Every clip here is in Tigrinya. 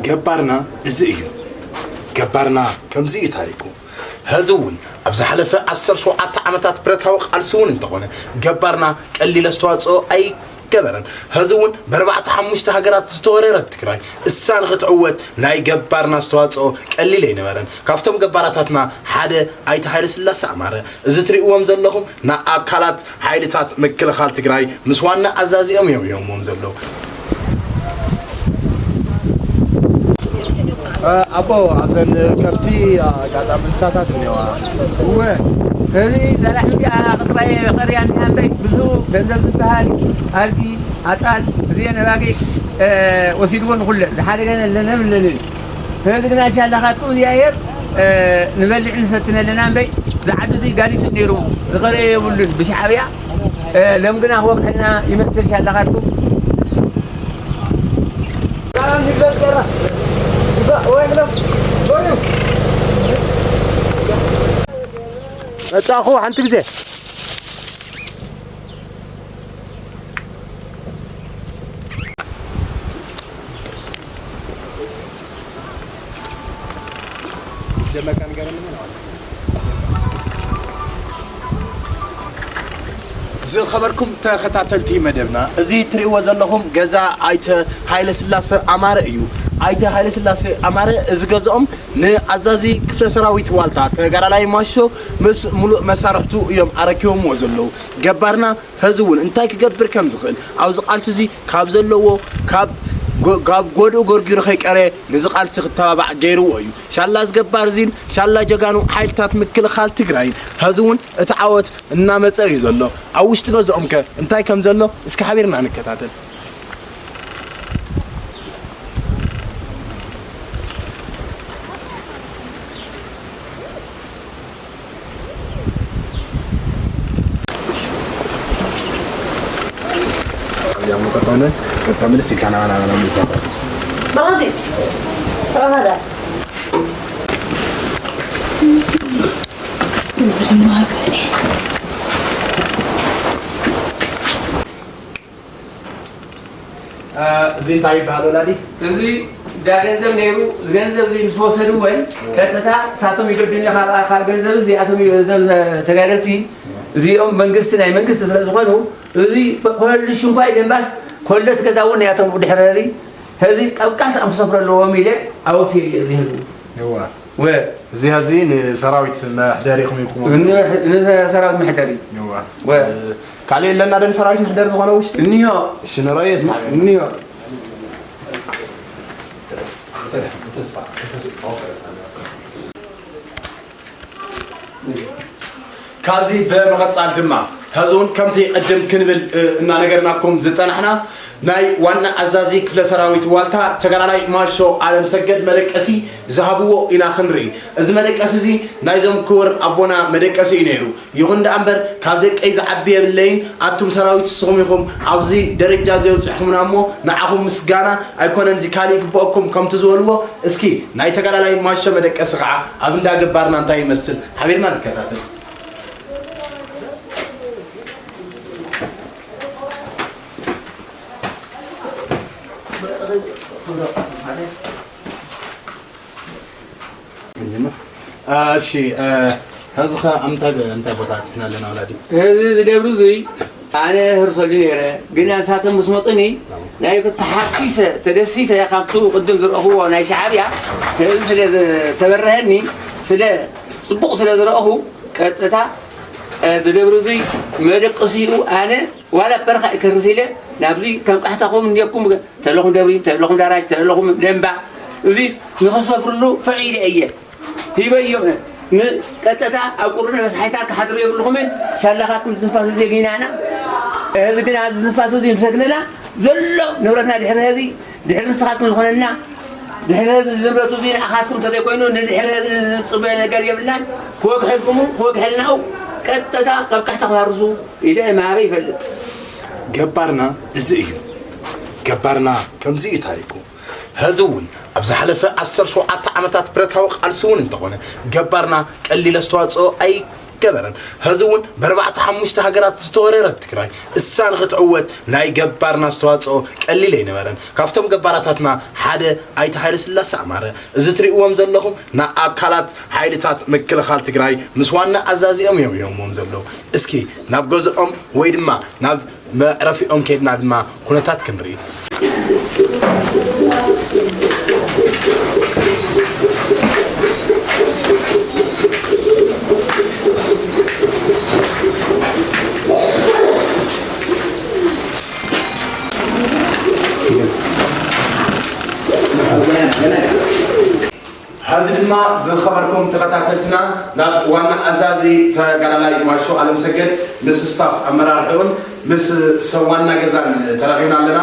ገባርና እዚ እዩ። ገባርና ከምዚ እዩ ታሪኩ። ሕዚ እውን ኣብ ዝሓለፈ ዓሰርተ ሸውዓተ ዓመታት ብረታዊ ቃልሲ እውን እንተኾነ ገባርና ቀሊል ኣስተዋፅኦ ኣይገበረን። ሕዚ እውን ብኣርባዕተ ሓሙሽተ ሃገራት ዝተወረረት ትግራይ እሳ ንክትዕወት ናይ ገባርና ኣስተዋፅኦ ቀሊል ኣይነበረን። ካብቶም ገባራታትና ሓደ ኣይተ ሃይለስላሴ ኣማረ። እዚ ትሪእዎም ዘለኹም ንኣካላት ሓይልታት ምክልኻል ትግራይ ምስ ዋና ኣዛዚኦም እዮም ሂቦምዎም ዘለዉ። ኣቦ ኣብዘን ከብቲ ኣጋጣሚ እንስሳታት እኒዋ። እወ። እዚ ዛላሕ እንዲኣ ቅጥራይ ቀርያ እንዲኣ እምበይ ብዙ ገንዘብ ዝበሃል ኣድጊ ኣጣል እዚአን ኣባጊዕ ወሲድዎ ንኩለን ዝሓደገን ኣለነን ኣለንን። ስለዚ ግና ሻላኻትኩም እግዚኣብሔር ንበልዕ ንሰትን ኣለና እምበይ ዝዓዲ እዚ ጋዲቱ ነይሩ ዝኸረየ የብሉን ብሻዕብያ ሎም ግና ክወግሐልና ይመስል ሻላኻትኩም። መጻኹ ሓንቲ ግዜ ዝኸበርኩም ተኸታተልቲ መደብና፣ እዚ ትርእይዎ ዘለኹም ገዛ ኣይተ ሃይለስላሰ ኣማረ እዩ። ኣይተ ሃይለስላሰ ኣማረ እዚ ገዝኦም ንኣዛዚ ክፍለ ሰራዊት ዋልታ ተጋዳላይ ማሾ ምስ ሙሉእ መሳርሕቱ እዮም ኣረኪቦምዎ ዘለዉ። ገባርና ሕዚ እውን እንታይ ክገብር ከም ዝኽእል ኣብዚ ቃልሲ እዚ ካብ ዘለዎ ካብ ጎ- ካብ ጎድኡ ጎርጊሩ ከይቀረየ ነዚ ቃልሲ ክተባባዕ ገይርዎ እዩ። ሻላ እዚ ገባር እዚን ሻላ ጀጋኑ ሓይልታት ምክልኻል ትግራይን ሕዚ እውን እቲ ዓወት እናመፀ እዩ ዘሎ። ኣብ ውሽጢ ገዝኦም ከ እንታይ ከም ዘሎ እስኪ ሓቢርና ንከታተል። እዚ እንታይ ይበሃል ወላዲ? እዚ ዳ ገንዘብ ነይሩ፣ ገንዘብ እዚ ምስ ወሰድወን ቀጥታ እሳቶም ይገዱኛ ካብ ኣካል ገንዘብ እዚኣቶም እዩ፣ እዞም ተጋደልቲ እዚኦም መንግስቲ ናይ መንግስቲ ስለ ዝኾኑ እዚ ኮለል ሽንኳይ ደንባስ ኮለት ገዛ እውን ናያቶም ድሕሪ እዚ ሕዚ ቀብቃት ኣም ክሰፍሩ ኣለዎም ኢለ ኣወፍየ እየ እዚ ህዝቡ። እዋ። ወ- እዚ ሕዚ ንሰራዊት መሕደሪ ኢኹም ኢልኩሞ። ን- ንሰራዊት መሕደሪ። እዋ። ወ- ካልእ የለና ዶ ንሰራዊት መሕደሪ ዝኾነ ውሽጢ? እኒሆ። እሺ ንረእዮ እስኪ። እኒሆ። ካብዚ ብምቕጻል ድማ ሕዚ እውን ከምቲ ቅድም ክንብል እ፣ እናነገርናኩም ዝጸናሕና ናይ ዋና ኣዛዚ ክፍለ ሰራዊት ዋልታ ተጋዳላይ ማሾ ኣለምሰገድ መደቀሲ ዝሃብዎ ኢና ክንርኢ። እዚ መደቀሲ እዚ ናይዞም ክቡር ኣቦና መደቀሲ እዩ ነይሩ። ይኹን ደኣ እምበር ካብ ደቀይ ዝዓቢ የብለይን፣ ኣቱም ሰራዊት ንስኹም ኢኹም ኣብዚ ደረጃ እዚ የብጽሕኩምና እሞ ንዓኹም ምስጋና ኣይኮነን እዚ ካልእ ይግበኣኩም ከምቲ ዝበልዎ። እስኪ ናይ ተጋዳላይ ማሾ መደቀሲ ኸዓ ኣብ እንዳ ገባርና እንታይ ይመስል ሓቢርና ንከታተል። እሺ፣ እ፣ ሕዚ ኸ ኣብ እንታይ፣ እንታይ ቦታ በጺሕና ኣለና ወላዲ? እዚ ዝደብሩ እዙይ ኣነ ህርሰሉ ነይረ፣ ግን ንሳቶም ምስ መጡኒ ናይ ተሓጒሰ ተደሲተ ካብቱ ቅድም ዝረእኽዎ ናይ ሻዕብያ ነዚ ስለ ዝተበረሀኒ ስለ ጽቡቕ ስለ ዝረእኹ ቀጥታ፣ እ፣ ዝደብሩ እዙይ መደቀሲኡ ኣነ ዋላ በረኻ ይከርስ ኢለ ናብዚ ከም ቃሕታኹም እንዲኩም ተለኹም ደብሪ፣ ተለኹም ዳራሽ፣ ተለኹም ደንባ፣ እዚ ንኽሰፍርሉ ፈቒደ እየ። ሂበዮም። ንቀጥታ ኣብ ቁሩብ ነበስሓይታ ክሓድሩ የብልኹምን። ሻላኻትኩም ዝንፋሱ ዜግናና። እዚ ግና እዚ ዝንፋሱ እዚ ምስ ኣግነና ዘሎ ንብረትና ድሕሪ ሕዚ፣ ድሕሪ ንስኻትኩም ዝኾነና፣ ድሕሪ ሕዚ ንብረቱ እዚ ንኣኻትኩም እንተዘይኮይኑ፣ ንድሕሪ ሕዚ ዝጽበዮ ነገር የብልናን። ክወግሐልኩሙ፣ ክወግሐልናኡ፣ ቀጥታ ቀብቃሕታ ክሃርሱ ኢለ ማበ ይፈልጥ። ገባርና እዚ እዩ። ገባርና ከምዚ እዩ ታሪኩ። ሕዚ እውን ኣብ ዝሓለፈ ዓሰርተ ሸውዓተ ዓመታት ብረታዊ ቃልሲ እውን እንተኾነ ገባርና ቀሊል ኣስተዋፅኦ ኣይ- ገበረን። ሕዚ እውን ብኣርባዕተ ሓሙሽተ ሃገራት ዝተወረረት ትግራይ እሳ ንክትዕወት ናይ ገባርና ኣስተዋፅኦ ቀሊል ኣይነበረን። ካብቶም ገባራታትና ሓደ ኣይተ ሃይለስላሴ ኣማረ፣ እዚ ትሪእዎም ዘለኹም ንኣካላት ሓይልታት ምክልኻል ትግራይ ምስ ዋና ኣዛዚኦም እዮም ሂቦምዎም ዘለዉ። እስኪ ናብ ገዝኦም ወይ ድማ ናብ መዕረፊኦም ከይድና ድማ ኩነታት ክንርኢ። ሕዚ ድማ ዝኸበርኩም ተኸታተልትና ናብ ዋና ኣዛዚ ተጋዳላይ ማሾ ኣለምሰገድ ምስ ስታፍ ኣመራርሕኡን ምስ ሰብ ዋና ገዛን ተረኺብና ኣለና።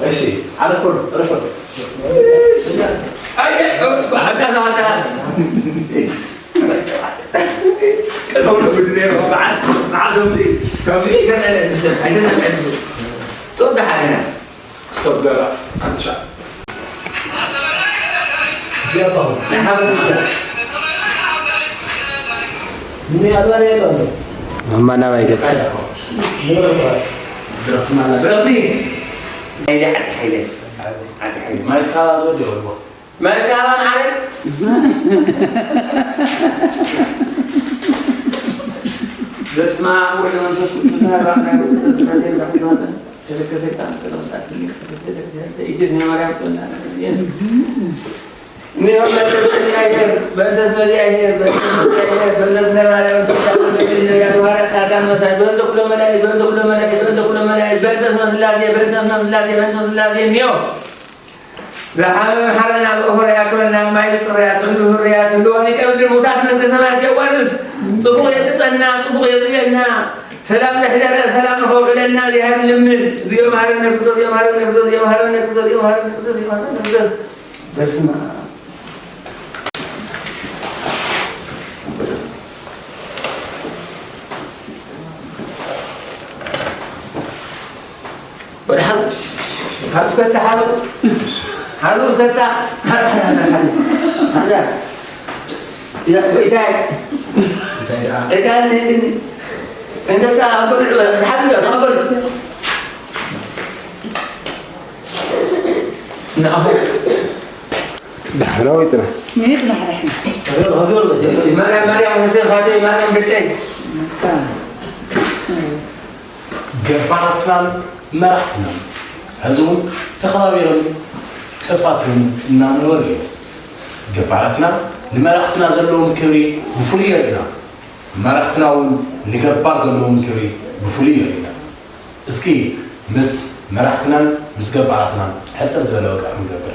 እሺ፣ ኣረፈሉ፣ ኣረፈሉ። ኣየ፣ ኣታ፣ ኣታ። ቀደም ብድሬ በዓል፣ በዓል ከምዚ፣ ከምዚ ኣይተሰምዐን ሰብ፣ ኣይተሰምዐን ሰብ። ጾጋ ሓይና። ስቶፕ ገራ፣ ኣንቻ። እማ ናባይ ገጽካ? ብረኽቲ ማለት፣ ብረኽቲ። ናይዚ ዓዲ ሓይለ፣ ዓዲ ሓይለ። ማይ እስካ ወዲ ወልዎ። ማይ እስካ ሃባ ማዓረይ። በስመ አብ ወወልድ ወመንፈስ ቅዱስ፣ አሐዱ አምላክ። ተለከ ሰይጣን፣ ተለከ ሰይጣን። ዝሓመመ ሓረና ዝእኽሮ ያክበልና፣ ማይ ዝፅረያ ክንዲ ህርያት ህልወኒ ቀብሊ ሙታት መንግስተ ሰማያት የዋርስ። ፅቡቕ የግፀና፣ ፅቡቕ የርእየና፣ ሰላም ዘሕደረ ሰላም ንኸውዕለና እግዚኣብሔር ንልምን። እዚኦም ሃረነ ክርስቶስ፣ እዚኦም ሃረነ ክርስቶስ፣ እዚኦም ሃረነ ክርስቶስ፣ እዚኦም ሃረነ ክርስቶስ፣ እዚኦም ሃረነ ክርስቶስ። በስመ አብ። ወደ ሓዙ፣ ሓዙ እስከታ፣ ሓዙ፣ ሓዙ እስከታ፣ ሓዙ፣ ሓዙ፣ ሓዙ። ያ፣ ወይ ታይ? እንታይ ደኣ? እንታይ እንደ፣ እንደ ታ፣ ኣበል፣ ሓዙ፣ ተቐበል። ንኣኹ። ዳሕና ወይጥና። ይህ ዳሕና። ማርያም፣ ማርያም፣ እህተይ፣ ኻተይ፣ ማርያም፣ ደቀይ። ገባራትናን መራሕትናን ሕዚ እውን ተኸባቢሮም ተፋቲዮም እናነበሩ እዮም። ገባራትና ንመራሕትና ዘለዎም ክብሪ ብፍሉይ የርእዩና። መራሕትና እውን ንገባር ዘለዎም ክብሪ ብፍሉይ የርእዩና። እስኪ ምስ መራሕትናን ምስ ገባራትናን ሕጽር ዝበለ ወግዒ ክንገብር።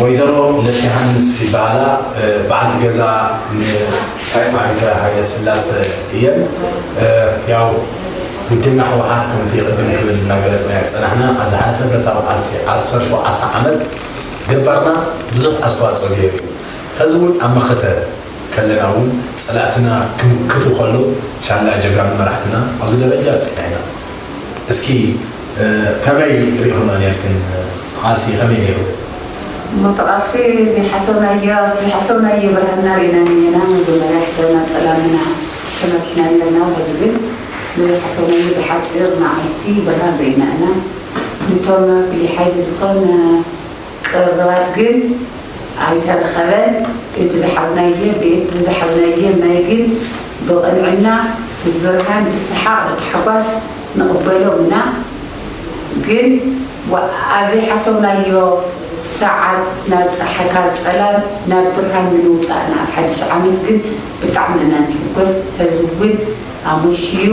ወይዘሮ ለቲ ዮሃንስ ይበሃላ፣ እ፣ በዓልቲ ገዛ ንኣይተ ሃይለስላሰ እየን። እ፣ ያው ውድብና ህወሓት ከምቲ ቅድም ክብል እናገለጽናዮ ዝጸናሕና፣ ኣብ ዝሓለፈ ብረታዊ ቃልሲ ዓሰርተ ሸውዓተ ዓመት ገባርና ብዙሕ ኣስተዋጽኦ ገይሩ እዩ። ሕዚ እውን ኣብ መኸተ ከለና እውን ጸላእትና ክምክቱ ከለዉ ሻንዳ ጀጋኑ መራሕትና ኣብዚ ደረጃ በጺሕና ኢና። እስኪ፣ እ፣ ከመይ ርኢኹሞ ነርክን? ቃልሲ ከመይ ነይሩ? እሞ እቲ ቃልሲ ዘይሓሰብናዮ፣ ዘይሓሰብናዮ ብርሃንና ርኢና እኒኤና። መጀመርያ ሕቶና ጸላምና ተመሪሕና ነርና። ሕዚ ግን ዘይሓሰብናዮ ብሓጺር መዓልቲ ብርሃን ርኢና ኢና። ነቶም ፍሉይ ሓይሊ ዝኾነ ቀረባት ግን ኣይተረኸበን። እቲ ዝሓዝናዮ ቤት፣ ዝሓዝናዮ ማይ ግን ብቕንዕና፣ ብብርሃን፣ ብሰሓቕ፣ ብታሕጓስ ንቕበሎም ኢና። ግን ዋ-፣ ኣብ ዘይሓሰብናዮ ሰዓት ናብ ጸሓ-፣ ካብ ጸላም ናብ ብርሃን ንምውጻእና ኣብ ሓድሽ ዓመት ግን ብጣዕሚ ኢና ንሕጎስ። ህዝቢ እውን ኣሞሽዩ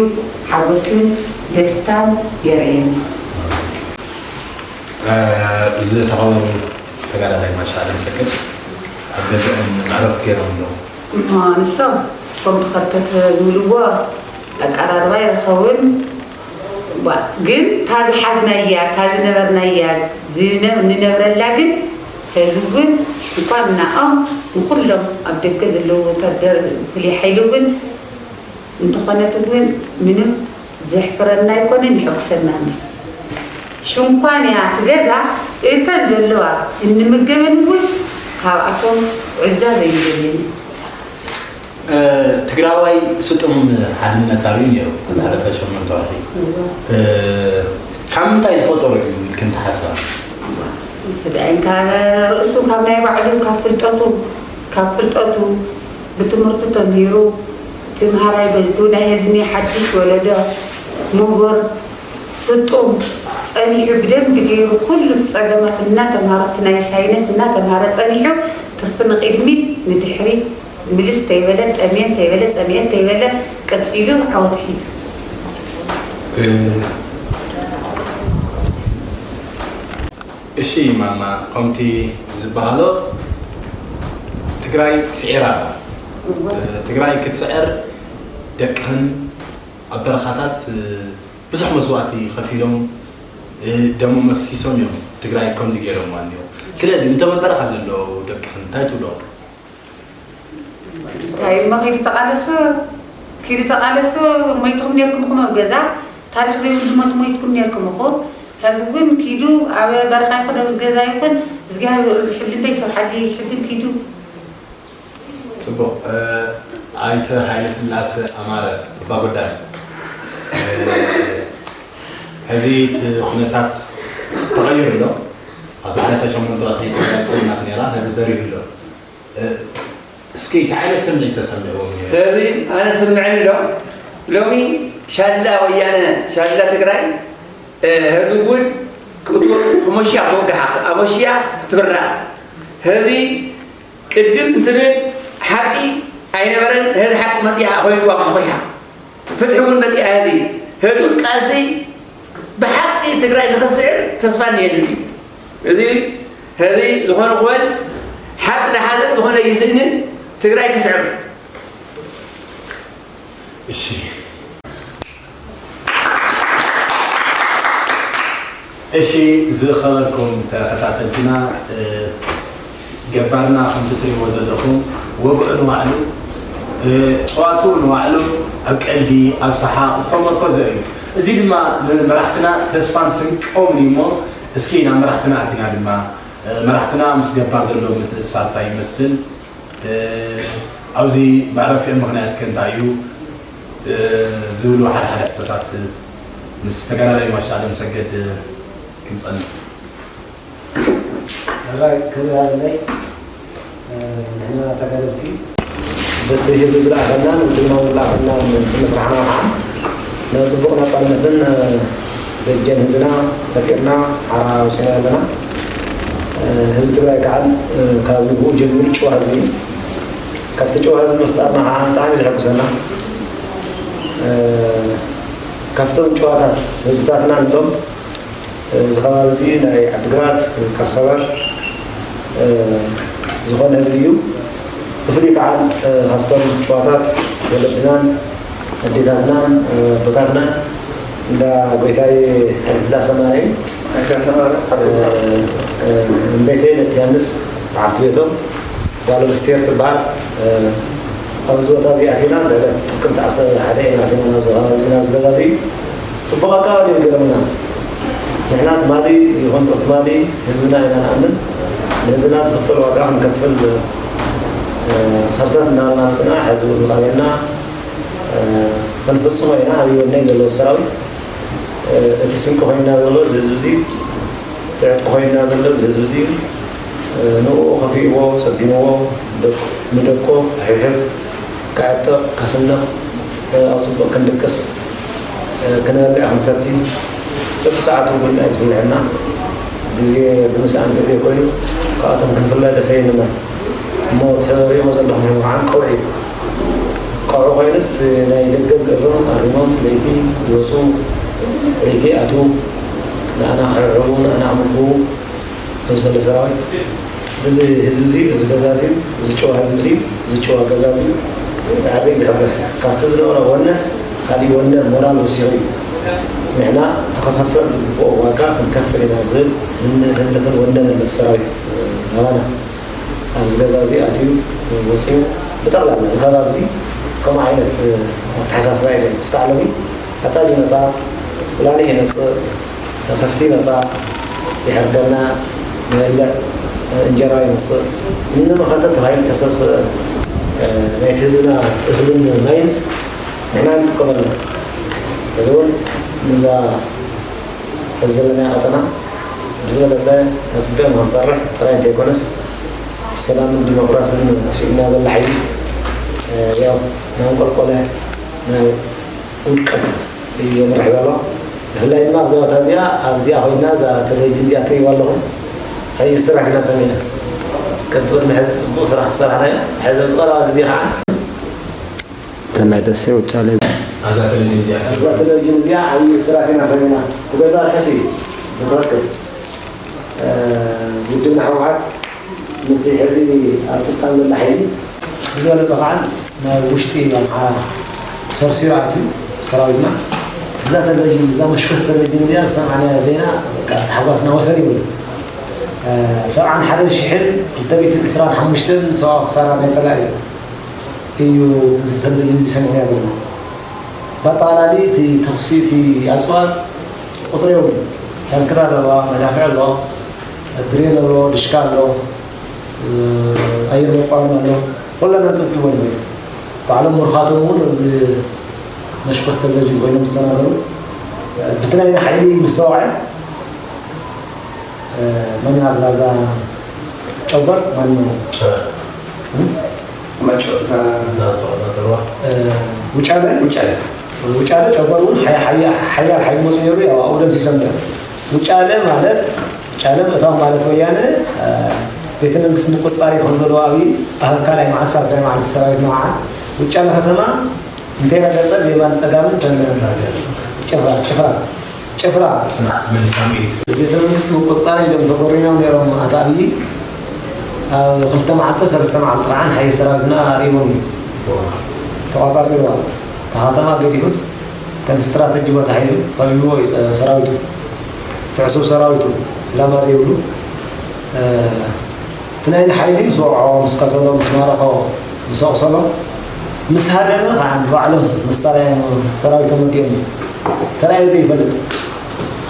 ሓጎስን ደስታን የርእየና። ዝተኸበሩ ተጋዳላይ ማሻ ኣለምሰገድ ኣብ ገዝኦም መዕረፊ ገይሮም ኣለዉ። ንሶም ከም ተኸተተ ዝብልዎ ኣቀራርባ ይረኸቡን፣ ባ-፣ ግን እታ ዝሓዝናያ፣ እታ ዝነበርናያ፣ ዝነ-፣ ንነብረላ ግን ሕዚ እውን ሽንኳን ንዓኦም ንኹሎም ኣብ ደገ ዘለዉ ወታደር ፍሉይ ሓይሊ እውን እንተኾነት እውን ምንም ዘሕፍረና ኣይኮነን፣ የሐጉሰናን እዩ። ሽንኳን እያ እቲ ገዛ እተን ዘለዋ እንምገበን እውን ካብኣቶም ዕዛዝ ኣይንደልን። ትግራዋይ ስጡም ሓድነት ኣብዩ ነይሩ ዝሓለፈ ሸሞንተ ወርሒ። ካብ ምንታይ ዝፈጠሮ እዩ ኢልክን ትሓስባ? ስድኣይን ካብ ርእሱ ካብ ናይ ባዕሉ ካብ ፍልጠቱ ካብ ፍልጠቱ ብትምህርቱ ተምሂሩ ትምሃራይ በዝቱ ናይ ህዝኒ ሓድሽ ወለዶ ምሁር ስጡም ጸኒሑ ብደንቢ ገይሩ ኩሉ ብጸገማት እናተምሃረ ኣብቲ ናይ ሳይንስ እናተምሃረ ጸኒሑ ትርፊ ንቕድሚት ንድሕሪት ምልስ ተይበለ ጠሜን ተይበለ ጸሚኤት ተይበለ ቀጺሉ ዓወት ሒዙ። እሺ ማማ፣ ከምቲ ዝበሃሎ ትግራይ ስዒራ ኣላ። ትግራይ ክትስዕር ደቅኽን ኣብ በረኻታት ብዙሕ መስዋእቲ ከፊሎም ደሞም ኣፍሲሶም እዮም ትግራይ ከምዚ ገይሮምዋ እኒኦ። ስለዚ ንቶም ኣብ በረኻ ዘለዉ ደቅኽን እንታይ ትብሎም? እንታይ እሞ ኪዱ ተቓለሱ ኪዱ ተቓለሱ ሞይትኩም ነርኩም ኹም ኣብ ገዛ ታሪኽ ዘይብሉ ሞት ሞይትኩም ነርኩም እኹ። ሕዚ ግን ኪዱ ኣብ በረኻ ይኹን ኣብ ገዛ ይኹን እግዚኣብሔር ዝሕልም በይሰብ ሓሊ ይሕልም ኪዱ። ፅቡቕ። ኣይተ ሃይለ ስላሰ ኣማረ ኣባጉዳይ፣ ሕዚ እቲ ኩነታት ተቐይሩ ኣሎ። ኣብ ዝሓለፈ ሸሞንተ ወርሒ ትግራይ ኣብ ፀልማት ነይራ፣ ሕዚ በሪሁ ኣሎ። እስኪ እንታይ ዓይነት ስምዒት ተሰሚዕዎም ነይሩ? ሕዚ ኣነ ስምዐኒ ዶ ሎሚ ሻላ ወያነ ሻላ ትግራይ ሕዚ እውን ክእቶ ክሞሽያ ክትወግሓ ኣሞሽያ ክትብራ ሕዚ ቅድም እንትብል ሓቂ ኣይነበረን። ሕዚ ሓቂ መፅያ ኮይንዋ ኳሕኮያ ፍትሒ እውን መፅያ። ሕዚ ህዱድ ቃልሲ ብሓቂ ትግራይ ንኽስዕር ተስፋ እኒሀኒ እዩ። እዚ ሕዚ ዝኾነ ክበል ሓቂ ዝሓዘ ዝኾነ ይስእንን ትግራይ ትስዕር። እሺ እሺ ዝኸበርኩም ተኸታተልትና ገባርና ከምቲ ትሪእዎ ዘለኹም ወግዑ ንባዕሉ ጨዋትኡ ንባዕሉ ኣብ ቀልዲ ኣብ ሰሓቕ ዝተመርኮዘ እዩ። እዚ ድማ ንመራሕትና ተስፋን ስንቆምን እዩ እሞ እስኪ ናብ መራሕትና ኣቲና ድማ መራሕትና ምስ ገባር ዘሎ ምትእስሳር እንታይ ይመስል? ኣብዚ መዕረፊኦም ምኽንያት ከ እንታይ እዩ? ዝብሉ ሓደ ሓደ ሕቶታት ምስ ተጋዳላይ ማሻ ኣለምሰገድ ክንፀንሕ። ሕራይ ክብሪ ሃበለይ። ንሕና ተጋደልቲ በቲ ህዝቢ ዝለኣኸናን ውድብና እውን ዝለኣኸናን ብምስራሕና ከዓ ናይ ፅቡቕ ናፃነትን ደጀን ህዝብና ፈጢርና ሓራ ኣውፂና ኣለና። ህዝቢ ትግራይ ከዓ ካብ ንግኡ ጀሚሩ ጭዋ ህዝቢ እዩ። ካብቲ ጭዋ ህዝቢ ምፍጣርና ከዓ ብጣዕሚ እዩ ዘሐጉሰና። ካብቶም ጭዋታት ህዝብታትና ንብሎም እዚ ከባቢ እዚ ናይ ዓድግራት፣ ከርሰበር ዝኾነ ህዝቢ እዩ። ብፍሉይ ከዓ ካብቶም ጭዋታት ወለድናን ኣዴታትናን ኣቦታትናን እንዳ ጎይታይ ስላሰ ማርያም እምቤተይ ነቲ ዮሃንስ በዓልቲ ቤቶም ጓሎም ስቴር ትበሃል። ኣብዚ ቦታ እዚ ኣቲና ብዕለት ጥቅምቲ ዓሰርተ ሓደ ኢና ኣቲና ናብዚ ከባቢ እዚ ናብዚ ገዛ እዚ። ፅቡቕ ኣቀባበል እዮም ገይሮምና። ንሕና ትማሊ ይኹን ሩብ ትማሊ ህዝብና ኢና ንኣምን። ንህዝብና ዝኽፈል ዋጋ ክንከፍል ኸርተት እናበልና መፅና። ሕዚ እውን ዝቐርየና ክንፍፅሞ ኢና። ኣብይ ወነይ ዘለዎ ሰራዊት እቲ ስንቂ ኮይንና ዘሎ እዚ ህዝቢ እዚ፣ እቲ ዕጥቂ ኮይንና ዘሎ እዚ ህዝቢ እዚ፣ ንኡ ከፊእዎ፣ ሰጊምዎ፣ ንደቆ ክሕብሕብ፣ ክዕጥቕ፣ ከስንቕ፣ ኣብ ፅቡቕ ክንድቅስ፣ ክንበልዕ፣ ክንሰቲ፣ በብሰዓቱ እውን እዩ ዝፍልሐና። ግዜ ብምስኣን ግዜ ኮይኑ ካብኣቶም ክንፍለ ደሰ ይብለና። እሞ እቲ ትሪእዎ ዘለኹም ሕዚ ከዓ ቀውዒ እዩ። ቀውዒ ኮይኑስ እቲ ናይ ደገ ዝእርም ኣሪሞም ለይቲ ይወፁ፣ ለይቲ ይኣትዉ፣ ንኣና ክሕብሕቡ፣ ንኣና ክምግቡ፣ ኣብዚ ዘሎ ሰራዊት፣ እዚ ህዝቢ እዚ፣ እዚ ገዛ እዚ፣ እዚ ጭዋ ህዝቢ እዚ፣ እዚ ጭዋ ገዛ እዚ ብዓቢ እዩ ዝሕጎስ። ካብቲ ዝነበሮ ወነስ ካሊእ ወነ ሞራል ወሲኹ እዩ። ንሕና እቲ ክኽፈል ዝግብኦ ዋጋ ክንከፍል ኢና ዝብል ህልኽን ወነን ኣሎ ሰራዊት ኣባና ኣብዚ ገዛ እዚ ኣትዩ ወፂኡ፣ ብጠቕላላ እዚ ከባቢ እዚ ከምኡ ዓይነት ኣተሓሳስባ እዩ ዘሎ። እስካዕ ሎሚ ኣጣል ይመፃ፣ ቁላሊሕ ይመፅእ፣ ከፍቲ ይመፃ፣ ይሕርደልና፣ ንበልዕ፣ እንጀራ ይመፅእ፣ እንመኸተ ተባሂሉ ተሰብሰበ ናይቲ ህዝብና እኽልን ማይንስ ንሕና ንጥቀመሉ። እዚ እውን ነዛ ሕዚ ዘለናዮ ቀጠና ብዝበለፀ ኣፅቢቕና ክንሰርሕ ጥራይ እንተይኮነስ፣ እቲ ሰላምን ዲሞክራስን ስኢንና ዘሎ ሓይሊ፣ እ፣ ያው እናንቆልቆለ ናብ ውድቀት እዩ ዘምርሕ ዘሎ። ብፍላይ ድማ ኣብዛ ቦታ እዚኣ፣ ኣብዚኣ ኮይንና እዛ ቴሌቪዥን እዚኣ ትርእይዋ ኣለኹም። ሓይሊ ስራሕ ኢና ሰሚዕና። ከም ቅድሚ ሕዚ ፅቡቕ ስራሕ ዝሰራሕናዮ፣ ሕዚ ኣብዚ ቀረባ ግዜ ከዓ እተን ናይ ደሴ ውጫሌ። ኣብዛ ቴሌቪዥን እዚኣ። ኣብዛ ቴሌቪዥን እዚኣ ዓብዪ ብስራት ኢና ሰሚዕና። እቲ ገዛ ርሑስ እዩ። ብትኽክል፣ እ፣ ውድብና ህወሓት ነቲ ሕዚ ኣብ ስልጣን ዘሎ ሓይሊ ብዝበለፀ ከዓ ናብ ውሽጢ ኣምሓራ ሰርሲሩ ኣትዩ ሰራዊትና። እዛ ቴሌቪዥን፣ እዛ መሽኮት ቴሌቪዥን እዚኣ ዝሰማዕናዮ ዜና በቃ ታሕጓስና ወሰን የብሉን። እ፣ ሰብዓን ሓደን ሽሕን ክልተ ሚእትን ዕስራን ሓሙሽተን ሰብኣዊ ክሳራ ናይ ፀላኢ እዩ። እዩ እዚ ሰልፊ እዚ ሰሚዕናዮ ዘለና። ብኣጠቓላሊ እቲ ተኹሲ፣ እቲ ኣፅዋር ቁፅሪ የብሉን። ታንክታት ኣለዋ፣ መዳፍዕ ኣሎ፣ ብሬን ኣሎ፣ ድሽካ ኣሎ፣ ኣየር መቋወሚ ኣሎ። ኩለን ኣንጠልጢልዎ ንብል። ባዕሎም ምሩኻቶም እውን ኣብዚ መሽኮት ቴሌቪዥን ኮይኖም ዝተናገሩ፣ ብቲ ናይና ሓይሊ ምስተዋዕል መን ናት ናዛ ጨበር ማን ነው? እ? መጨ-፣ እ፣ ናዝተቐጣጠርዋ። እ፣ ውጫለ? ውጫለ። ውጫለ ጨበር እውን ሓያ-፣ ሓያ-፣ ሓያል ሓይሊ መፅኡ ነይሩ፣ ያው ኣብኡ ደምሲሶም ነይሩ። ውጫለ ማለት፣ ውጫለ ምእታው ማለት ወያነ፣ እ፣ ቤተ መንግስቲ ምቁፅፃር ይኾን ዘሎ ኣብይ ኣብ ካልኣይ መዓልቲ ሳልሳይ መዓልቲ ሰራዊት ንዓ ውጫለ ከተማ እንተይረገጸ ብየማን ጸጋምን ተን-፣ ጭፍራ፣ ጭፍራ፣ ጭፍራ። ጽናዕ፣ መልሳ ሚሊት። ቤተ መንግስቲ ምቁጽጻር ኢሎም ተጎሪኖም ነይሮም ኣቶ ኣብዪ። ኣብ ክልተ መዓልቲ፣ ሰለስተ መዓልቲ ከዓ ንሓይሊ ሰራዊትና ኣሪሞም እዩ። ተቋጻጺርዋ። እታ ከተማ ገዲፉስ፣ ከም ስትራተጂ ቦታ ሒዙ፣ ከቢብዎ እዩ ሰ-፣ ሰራዊቱ። ትዕሱብ ሰራዊቱ፣ ዕላማ ዘይብሉ፣ እ፣ እቲ ናይዚ ሓይሊ ምስ ወቕዖ፣ ምስ ቀተሎ፣ ምስ ማረኾ፣ ምስ ኣቑሰሎ፣ ምስ ሃደመ ከዓ ንባዕሎም መሳርያም ሰራዊቶም ወዲኦም ተራእዩ ዘይፈልጥ።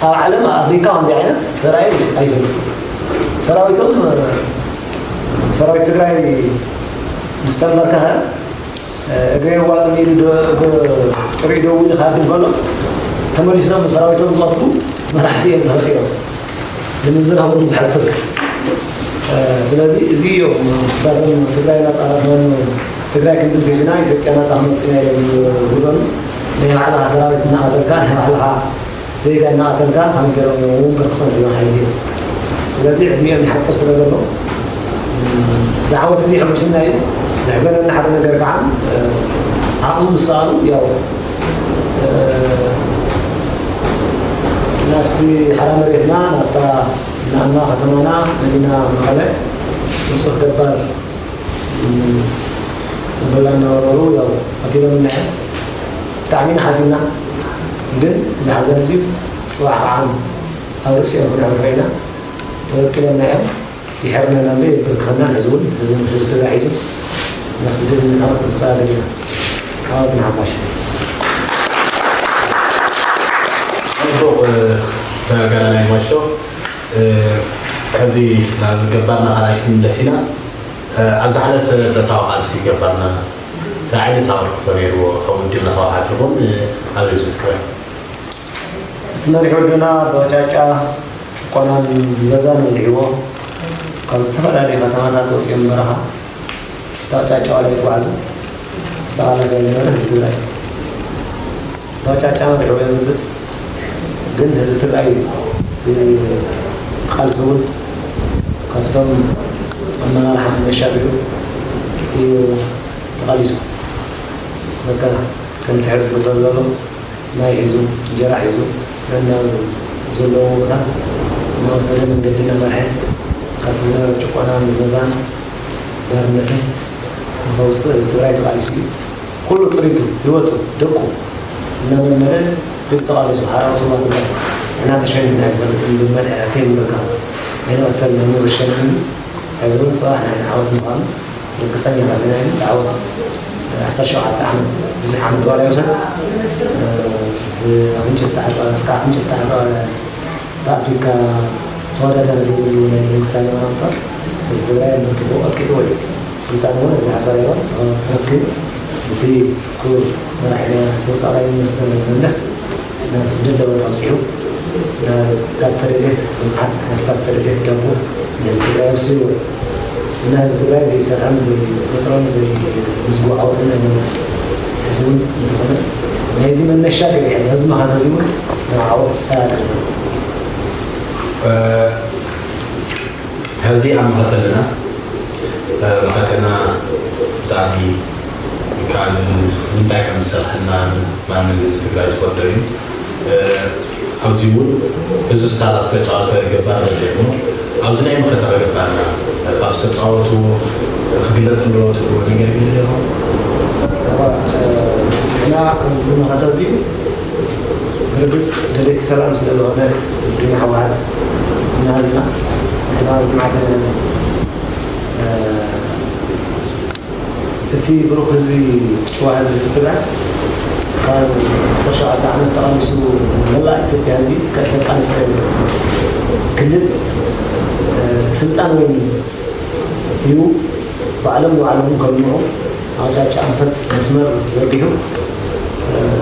ኣብ ዓለም፣ ኣብ ኣፍሪካ ከምዚ ዓይነት ተራእዩ ኣይፈልጥን። ሰራዊቶም፣ ሰራዊት ትግራይ ምስ ተንበርከኸ፣ እግረ የዋፅን ኢሉ ዶ-፣ ዶ-፣ ጥሪኡ ደው ኢሉ ክሃድም ከሎ፣ ተመሊሶም ሰራዊቶም ዝቐትሉ መራሕቲ እዮም ተፈጢሮም። ንምዝራብ እውን ዘሕፍር። ስለዚ እዚ እዮም ንሳቶም ትግራይ ናፃ፣ ትግራይ ክንድምስስ ኢና፣ ኢትዮጵያ ናፃ ክነውፅእ ኢና ኢሎም ዝብሉ። ናይ ባዕልኻ ሰራዊት እናቐተልካ፣ ናይ ባዕልኻ ዜጋ እናቐተልካ ከመይ ገይሮም እዮም ወንበር ክፀንሑ እዞም ሓይሊ እዚኦም? ስለዚ ዕድሚኦም ይሓፅር ስለ ዘሎ፣ እዚ ዓወት እዚ የሐጉስና እዩ። ዘሕዘነኒ ሓደ ነገር ከዓ፣ ዓቕሚ ምስ ሰኣኑ፣ ያው፣ ናብቲ ሓራ መሬትና፣ ናብታ ናና ከተማና፣ መዲና መቐለ፣ ውፁእ ገባር፣ እም፣ እምበላ እናወረሩ፣ ያው፣ ቀቲሎምና እዮም። ብጣዕሚ ኢና ሓዚንና። ግን እዚ ሓዘን እዚ ፅባሕ ከዓ ኣብ ርእሲኦም ክነዕርፎ ኢና። ተበቂሎምና እዮም። ይሕርነና እምበር የብርክኸናን። ሕዚ እውን ህዝቢ፣ ህዝቢ ትግራይ ሒዙ ናብቲ ድል ንምዕዋት ክንሰጋገር ኢና። ዓወት ንሓፋሽ። ጽቡቕ፣ እ፣ ተጋዳላይ ማሾ፣ እ፣ ሕዚ ናብ ገባርና ካልኣይ ክንምለስ ኢና። እ፣ ኣብ ዝሓለፈ ብረታዊ ቃልሲ ገባርና እንታይ ዓይነት ኣበርክቶ ነይርዎ? ኣብ ውድብና ህወሓት ይኹን፣ እ፣ ኣብ ህዝቢ ትግራይ? እቲ መሪሕ ወለዶና ብኣቕጫጫ ጭቆናን ብዝበዛን በዚሕዎ፣ ካብ ዝተፈላለዩ ከተማታት ወፂኦም በረኻ፣ እቲ ኣቕጫጫ ዋላ ይጓዓዙ፣ ተቓላሳይ ዝነበረ ህዝቢ ትግራይ እዩ። ብኣቕጫጫ መሪሕዎ የምልስ፣ ግን ህዝቢ ትግራይ እዩ። እቲ ቃልሲ እውን ካብቶም ኣመራርሓ መነሻ ኣቢሉ እዩ ተቓሊሱ። በቃ ከምቲ ሕዚ ዝግበር ዘሎ፣ ማይ ሒዙ፣ እንጀራ ሒዙ፣ ነናብ ዘለዎ ቦታ እናወሰደ መንገዲ እናመርሐ፣ ካብቲ ዝነበረ ጭቆናን ብዝበዛን ባርነትን ንኸውፅእ ህዝቢ ትግራይ ተቓሊሱ እዩ። ኩሉ ጥሪቱ፣ ህይወቱ፣ ደቁ እናመልመለ እዩ ተቓሊሱ። ሓራዊ ስዋ ትግራይ ንሕና ተሸኒፍና ኣይንፈልጥን፣ ብመልአ ፌን በቃ ኣይንቐተልን፣ ኣይንረሸንን። ሕዚ እውን ፅባሕ ናይ ዓወት ምዃኑ ርግፀኛታት ኢና። ኢሉ ዓወት ዓሰርተ ሸውዓተ ዓመት ብዙሕ ዓመት ዋላ ይውሰድ፣ ኣፍንጭ ዝተዓፀወ፣ እስከ ኣፍንጭ ዝተዓፀወ ብኣፍሪካ ተወዳዳሪ ዘይብሉ ናይ መንግስቲ ሃይማኖት ህዝቢ ትግራይ ኣመልኪቱ ቀጥቂጥዎ እዩ። ስልጣን እውን እዚ ሓሳብ ይሆን ተረኪቡ እቲ ክቡር መራሒና ክቡር ጠቕላይ ሚኒስትር መለስ ናብ ዝደለ ቦታ ኣውፂኡ ናብታ ዝተደልየት ልምዓት ናብታ ዝተደልየት ዳቦ ንህዝቢ ትግራይ ኣብስልዎ። እና ህዝቢ ትግራይ ዘይሰርሖን ዘይፈጥሮን ዘይምዝግቦ ዓወትን ኣይነበረን። ሕዚ እውን እንተኾነ ናይዚ መነሻ ገይሩ ሕዚ ሕዚ መኸተ እዚ እውን ናብ ዓወት ዝሰጋገር ዘሎ። ሕዚ ኣብ መኸተ ኣለና። መኸተና ብጣዕሚ ከዓል ንምንታይ ከም ዝሰርሐና ማንም ህዝቢ ትግራይ ዝፈልጦ እዩ። ኣብዚ እውን ብዙ ሳላ ዝተጫወተ ገባር በዚሕሞ ኣብዚ ናይ መኸተ ገባርና ካብ ዝተፃወትዎ ክግለፅ ኣለዎ ትብልዎ ነገር ይህሉ ኣለኹም? ንሕና ኣብዚ መኸተ እዚ ብርግፅ ደለይቲ ሰላም ስለ ዝኾነ ውድብና ህወሓት እና ህዝብና ንሕና ልምዓት ኣለና። እቲ ብሩኽ ህዝቢ ጭዋ ህዝቢ ህዝቢ ትግራይ ካብ ዓሰርተ ሸውዓተ ዓመት ተቓሊሱ መላእ ኢትዮጵያ ህዝቢ ከዘቃለሰ ክልል ስልጣን ወይ እዩ። ባዕሎም ንባዕሎም ከልምዑ ኣቕጫጫ ኣንፈት መስመር ዘርጊሑ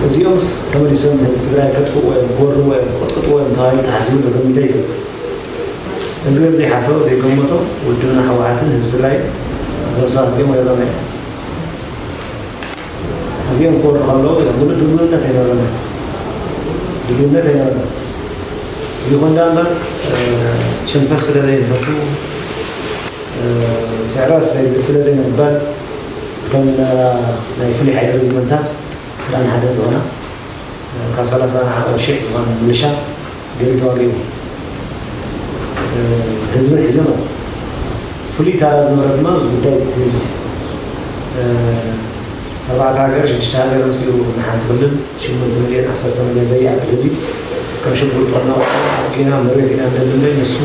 እዚኦምስ ተመሊሶም ህዝቢ ትግራይ ከጥፍእዎ እዮም ክወርዎ እዮም ክቕጥቅጥዎ እዮም ተባሂሉ ተሓሲቡ ተገሚቶ ይፈልጥ። ህዝቢ ዘይሓሰቦ ዘይገመቶ ውድብና ህወሓትን ህዝቢ ትግራይ እዞም ሰባት እዚኦም ወሪሮም እዮም። እዚኦም ክወሩ ከለዉ ምሉእ ድልውነት ኣይነበረና ድልውነት ኣይነበረና ይኹን ዳ እምበር ሽንፈት ስለ ዘይንፈቱ ስዕረት ስለ ዘይንቕበል እተን ናይ ፍሉይ ሓይሊ ሬጅመንታት ስራን ሓደ ዝኾና ካብ ሰላሳ ንዓቐብ ሽሕ ዝኾነ ምልሻ ገይሩ ተዋጊኡ ህዝብን ሒዙ ነው። ፍሉይ ታራ ዝነበረ ድማ እዚ ጉዳይ እዚ ህዝቢ እዚ ኣርባዕተ ሃገር ሽዱሽተ ሃገር መፅኡ ንሓንቲ ክልል ሽሞንተ ሚልዮን ዓሰርተ ሚልዮን ዘይኣክል ህዝቢ ከም ሽጉርቲ ከናወ ኣጥፊና መሬት ኢና እንደልምበይ ንሱ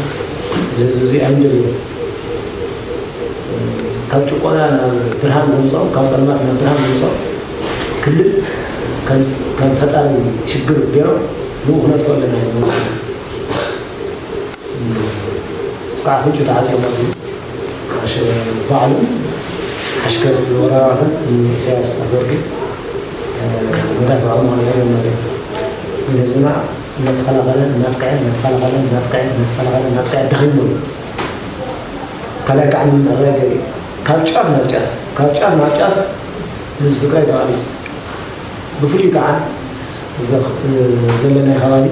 እዚ ህዝቢ እዚ ኣይንደልዮ ካብ ጭቆና ናብ ብርሃን ዘምፅኦ ካብ ፀልማት ናብ ብርሃን ዘምፅኦ ክልል ከም ፈጣሪ ሽግር ገይሮም ንኡ ክነጥፎ ኣለና እዩ ዝመፅኡ። እስካዕ ኣፍንጭኡ ተዓጢቑ መፂኡ። ባዕሉ ሓሽከርት ወራራትን ንኢሳያስ ኣፈወርቂ መዳፍዖም ኣልዒሎም መፂኦም። ግን ህዝብና እናተኸላኸለ እናጥቅዐ እናተኸላኸለ እናጥቅዐ እናተኸላኸለ እናጥቅዐ ደኺሙ እዩ። ካልኣይ ከዓ ምምዕራይ ገይሩ ካብ ጫፍ ናብ ጫፍ ካብ ጫፍ ናብ ጫፍ ህዝቢ ትግራይ ተቓሊሱ ብፍሉይ ከዓ ዘለናይ ከባቢ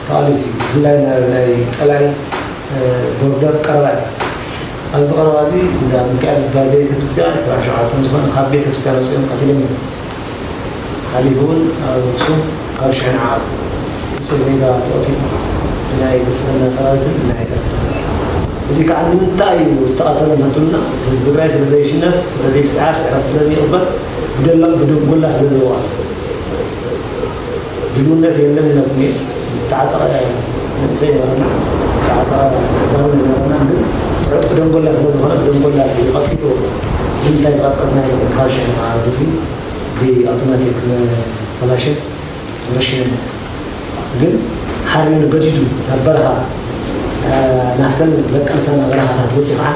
ተቓሊሱ እዩ። ብፍላይ ናብ ናይ ፀላኢ ቦርደር ቀረባ እዩ። ኣብዚ ቀረባ እዚ እንዳ ሚካኤል ዝበሃል ቤተ ክርስቲያን ዕስራን ሸውዓተን ዝኾነ ካብ ቤተ ክርስቲያን ወፂኦም ቀቲሎም እዮም። ሓሊፉ እውን ኣብ ኣክሱም ካብ ሽሕን ዓቐብ ንፁህ ዜጋ ተቐቲሉ ብናይ ብልፅግና ሰራዊትን ብናይ እዚ ከዓ ንምንታይ እዩ ዝተቐተለ እንተትብሉና ህዝቢ ትግራይ ስለ ዘይሽነፍ ስለ ዘይስዓር ስዕረት ስለ ዘይቕበል ብደላ ብደንጎላ ስለ ዝወቐ ድልውነት የለን ኢሎም ዝተዓጠቐ መንእሰይ ነበረና ዝተዓጠቐ ባሩ ነበረና ግን ትዕጥቂ ደንጎላ ስለ ዝኾነ ብደንጎላ እዩ ቀጥቂጡ ንምንታይ ተቐጥቀጥና ኢሎም ካብ ሽሕን ዓቐብ ህዝቢ ብኣውቶማቲክ መ- ከላሽን ረሺኖም ግን ሓሪኑ ገዲዱ ናብ በረኻ ናብተን ዘቃልሰና በረኻታት ወፂኡ ከዓ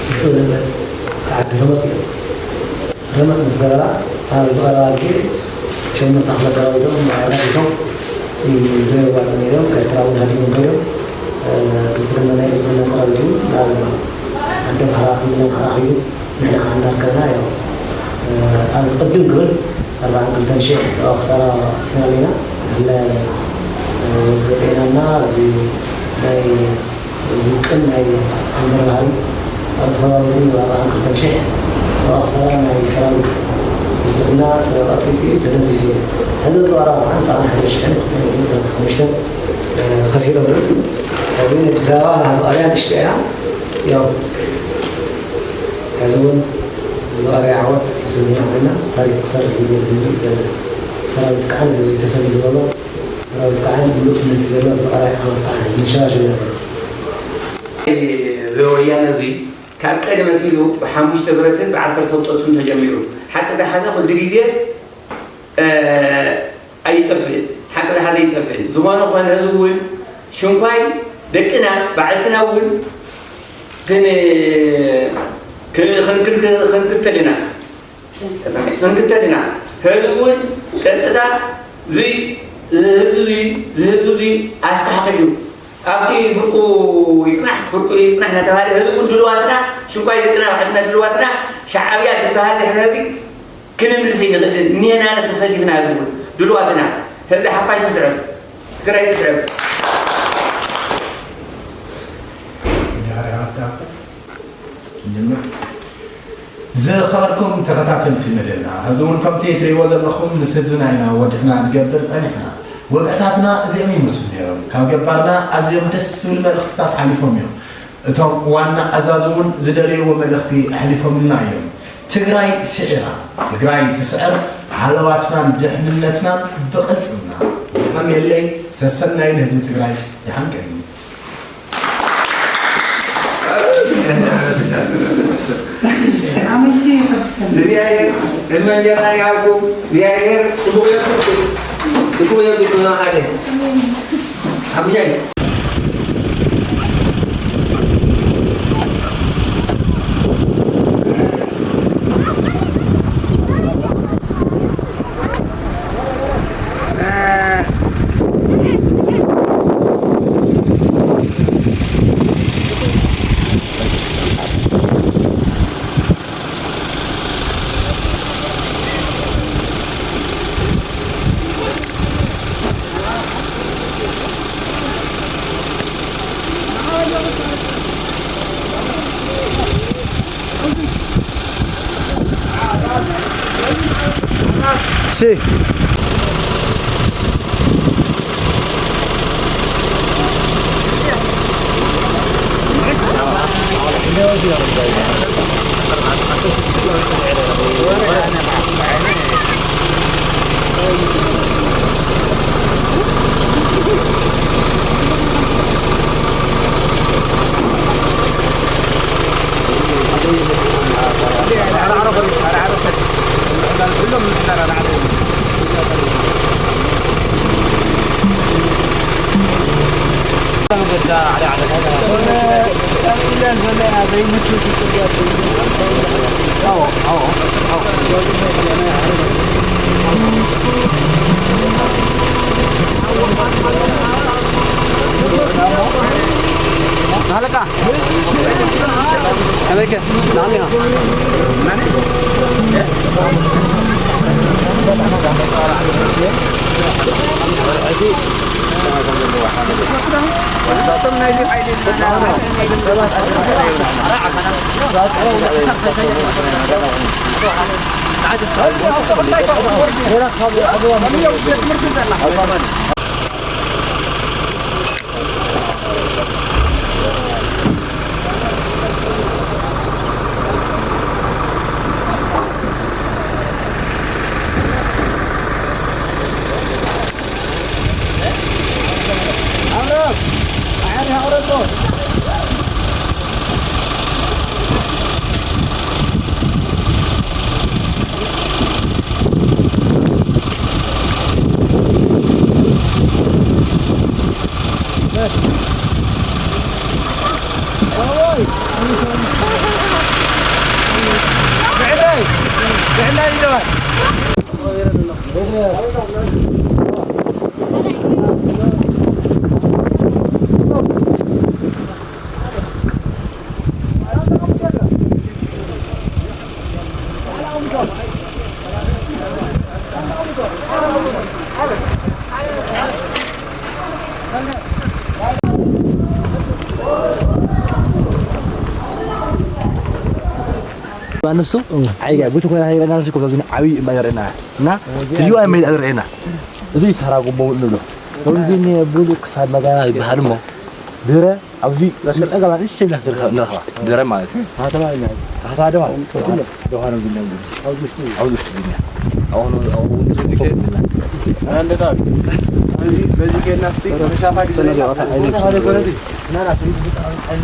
ብዝበለፀ ተዓዲ ረመፅ ኢሎም ረመፅ ምስ ገበራ ኣብ ዝቐረባ ግዜ ሸሞንተ ክፍለ ሰራዊቶም ኣራጊፎም ብዋፅእ ነይሮም ኤርትራ እውን ሃዲሞም ከይዶም ብልፅግና ናይ ብልፅግና ሰራዊት እውን ናብ ዓዲ ኣምሓራ ክልል ኣምሓራ ከይዱ ንሕና ከዓ እንዳርከብና ያው ኣብዚ ቅድም ክብል ኣርባዓን ክልተን ሽሕ ሰብኣዊ ክሳራ ኣስኪና ኣለና ብፍላይ ወልገ ጤናና እዚ ናይ ውቅን ናይ መንበሪ ባህሪ ኣብዚ ከባቢ እዚ ኣርባዓን ክልተን ሽሕ ሰብኣዊ ክሳራ ናይ ሰራዊት ብልፅግና ተቐጥቂጡ እዩ ተደምሲሱ እዩ ሕዚ ዝቐረባ ከዓ ሰብዓን ሓደ ሽሕን ክልተ ሚእትን ዕስራን ሓሙሽተን ከሲሮም እዮም ሕዚ ኣዲስ ኣበባ ዝቐርያ ንሽጢ እያ ያው ሕዚ እውን ዝቐረየ ዓወት ምስ ህዝብና ኮይና ታሪክ ክሰርሕ እዩ ዝብል ህዝቢ እዩ ዘለና። ሰራዊት ከዓ ንህዝቢ ተሰሊፉ ዘሎ ሰራዊት ከዓ ምሉእ እምነት እዩ ዘሎ ዝቐረየ ዓወት ከዓ ንሸባሸብ ኢና ዘለና። እዚ ወያነ እዚ ካብ ቀደም ኣትሒዙ ብሓሙሽተ ብረትን ብዓሰርተ ጡጥን ተጀሚሩ ሓቂ ተሓዘ ኩሉ ግዜ ኣይጠፍእን። ሓቂ ተሓዘ ኣይጠፍእን። ዝኾነ ኾነ ህዝቢ እውን ሽንኳይ ደቅና ባዕልትና እውን ክን ክንክተል ኢና። ክንክተል ኢና። ህዝቢ እውን ቀጥታ እዚ ህዝቢ እዚ ኣሽካሕኪሑ ኣብቲ ፍርቁ ይጽናሕ ፍርቁ ይጽናሕ እናተባሃለ ህዝቢ እውን ድልዋትና ሽንኳይ ደቅና ባዕልና ድልዋትና ሻዕብያ ዝበሃል ድሕሪ ህዝቢ ክንምልስ ኣይንኽእልን። እኒሀና ተሰሊፍና ህዝቢ እውን ድልዋትና ህዝቢ ሓፋሽ ትስዕር ትግራይ ትስዕር። ዝኸበርኩም ተኸታተልቲ መደብና፣ ሕዚ እውን ከምቲ ትርእይዎ ዘለኹም ምስ ህዝብና ኢና ወግዕና ንገብር ጸኒሕና። ወግዕታትና እዚኦም ይመስሉ ነይሮም። ካብ ገባርና ኣዝዮም ደስ ዝብል መልእኽትታት ሓሊፎም እዮም። እቶም ዋና ኣዛዚ እውን ዝደለይዎ መልእኽቲ ኣሕሊፎምልና እዮም። ትግራይ ስዒራ፣ ትግራይ ትስዕር፣ ሃለዋትናን ድሕንነትናን ብቕልጽምና። የቐንየለይ፣ ሰሰናዩ ንህዝቢ ትግራይ። ደሓን ቀንዩ። እግዚኣብሔር ዕድመን ጀራን ይሃብኩም። እግዚኣብሔር ጽቡቕ የብልኩም። ጽቡቕ የብልኩም። ሓደ ሓሙሻይ Si. ኣለካ ከመይከ ደሓን ዲኻ? ንሱ ዓይጋ ቡቲ ኮይና ይረና ንሱ ኮዚ ዓቢ እምባ ይረና እና እዩ ኣይ መይዳ ይረና እዚ ተራ ጉቦ ንብሎ ኮዚ ቡሉ ክሳብ መጋና ይበሃል እሞ ድረ ኣብዚ ጸገማ ንእሽተይ ኢላ ትርከብ ንረኽባ ድረ ማለት እዩ። ታሕተዋይ ናይ ታሕተዋ ደዋ ደዋ ነው ዝነግሩ ኣብዚ ውሽጢ ኣብዚ ውሽጢ ድኛ ኣሁን ኣሁን እንደታ በዚህ በዚህ ከናፍሲ ተሻፋቂ ተነገራ ታይነ ናና ትንሽ ጣም ጣም